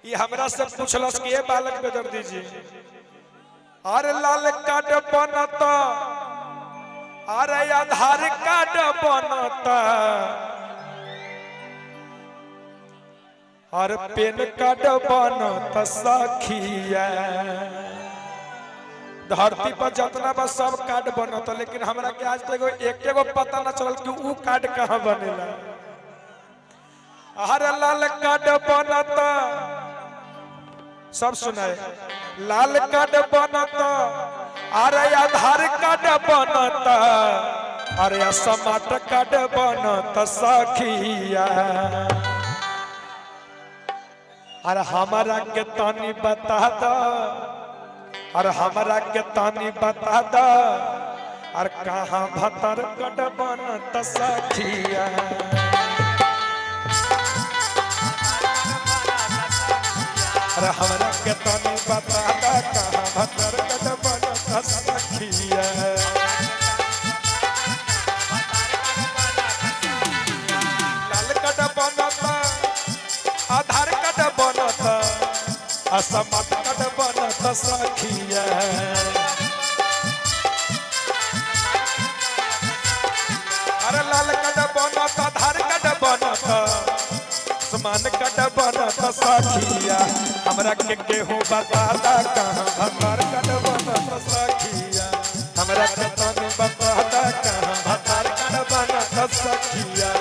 ये हमरा से पूछलस कि ए बालक बेदर्दी जी, अरे लाल कार्ड बनता, अरे आधार कार्ड बनता, अरे पेन कार्ड बनता सखिया। धरती पर जितना बा सब कार्ड बनता, लेकिन हमरा के आज तक एक एगो पता ना चलल कि ऊ कार्ड कहाँ बनेला। अरे लाल कार्ड बनता, सब सुनाए, लाल कार्ड बनता, अरे आधार कार्ड बनता, अरे स्मार्ट कार्ड बनता सखिया। अरे हमारा के तानी बता द, अरे हमारा के तानी बता द, अरे कहाँ भतर कार्ड बनता सखिया। अरे हमरा के तानी बता द कहाँ भतर कार्ड बनता सखिया। लाल कार्ड बनता, आधार कार्ड बनता, स्मार्ट कार्ड बनता सखिया। अरे लाल कार्ड बनता, आधार कार्ड बनता, स्मार्ट कार्ड बनता सखिया। हमरा के केहू बता दा कहाँ भतर कार्ड बनता सखिया। हमरा के तनी बता दा कहाँ भतर कार्ड बनता सखिया।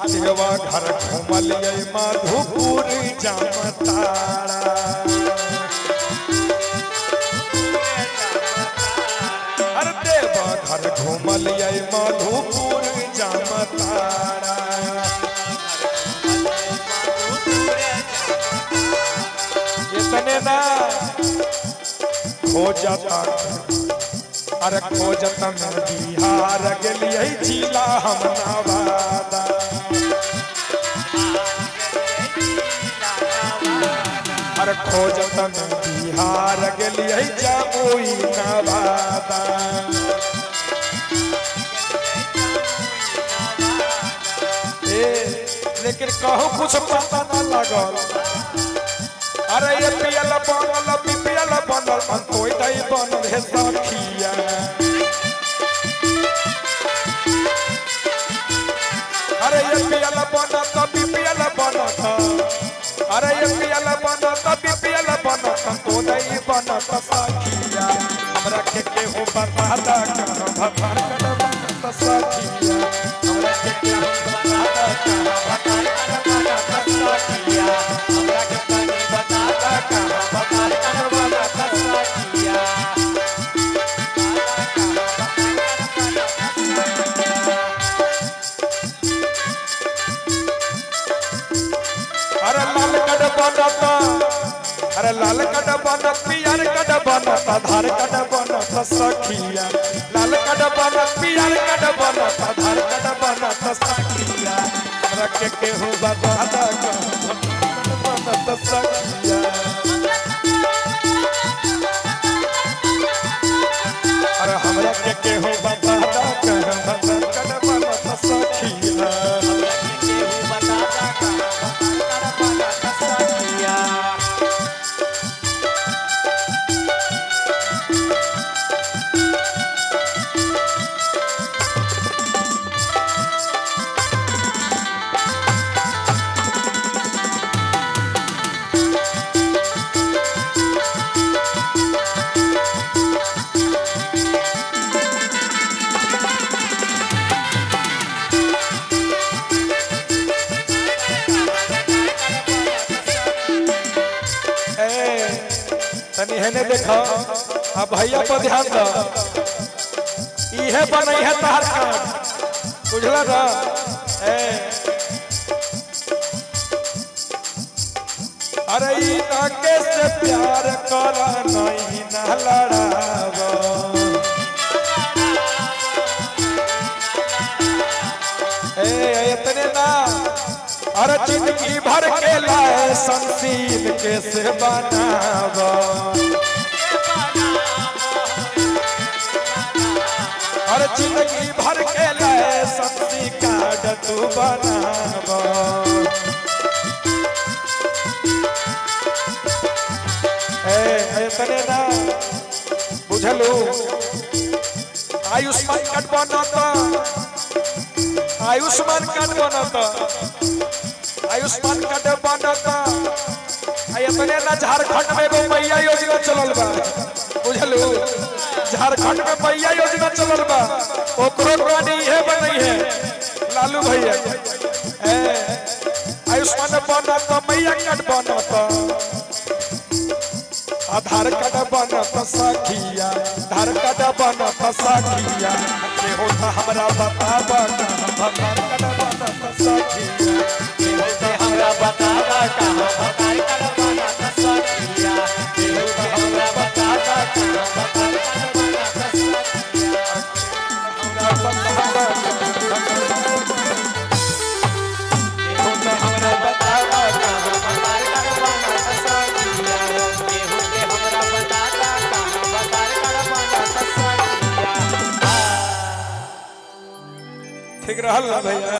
देवा घर घुमलियै मधुपुर जामतारा। अरे देवा घर घुमलियै मधुपुर जामतारा। इतने ना खोजता, अरे खोजता में बिहार गेलियै जिला हम नवादा। अरे खोजता में बिहार गेलियै जमुई नवादा। ए लेकिन कहूँ कुछ पता ना लगल। अरे ये पियल बनल, बीपीएल बनल, अंतोदय बनल हे सखिया। अरे ये पियल बनत, बीपीएल बनत, अरे ये पियल बनत, बीपीएल बनत, अंतोदय बनत सखिया। हमरा के केहू बता दा कहाँ भतर कार्ड बनत सखिया। हमरा के केहू बता दा कहाँ भतर कार्ड बनत सखिया। हमरा के तनी बता दा कहाँ भतर कार्ड बनत सखिया। अरे लाल कार्ड बनता, अरे लाल कार्ड बनत, पियर कार्ड बनत, आधार कार्ड बनत सखिया। लाल कार्ड बनत, पियर कार्ड बनत, आधार कार्ड बनत सखिया। हमरा के केहू बता दा कहाँ बनत सखिया। अरे हमरा के केहू बता दा कहाँ भतर कार्ड बनत सखिया। हमरा के केहू बता दा कहाँ भतर कार्ड बनत सखिया। तनी हेने देखो, आ भैया पर ध्यान दो, इहे बनई है तहार कार्ड, बुझला ना? ए अरे ई ना के से प्यार कर नहीं ना लड़ाव। ए इतने ना, अरे जिंदगी भर के लाए संसीन के से बनाव। अरे जिंदगी भर के लाए संसी कार्ड तू बनाव। ए इतने ना बुझलू, आयुष्मान कार्ड बनता, आयुष्मान कार्ड बनता, आयुष्मान कार्ड बनता। आ इतने ना झारखंड में एगो मैया योजना चलल बा, बुझलू? झारखंड में मैया योजना चलल बा, ओकरो कार्ड इहे बनई है लालू भैया। ए आयुष्मान बनता, मैया कार्ड बनता, आधार कार्ड बनत सखिया, आधार कार्ड बनत सखिया। के होता हमरा बताब, आधार कार्ड बनत सखिया। केहू के हमरा बतावा कहाँ भतार कार्ड बनत सखिया। केहू के हमरा बतावा कहाँ भतार कार्ड बनत सखिया। हमरा बताब, केहू के हमरा बतावा कहाँ भतार कार्ड बनत सखिया। केहू के हमरा बतावा कहाँ भतार कार्ड बनत सखिया। ठीक रहल ना भैया?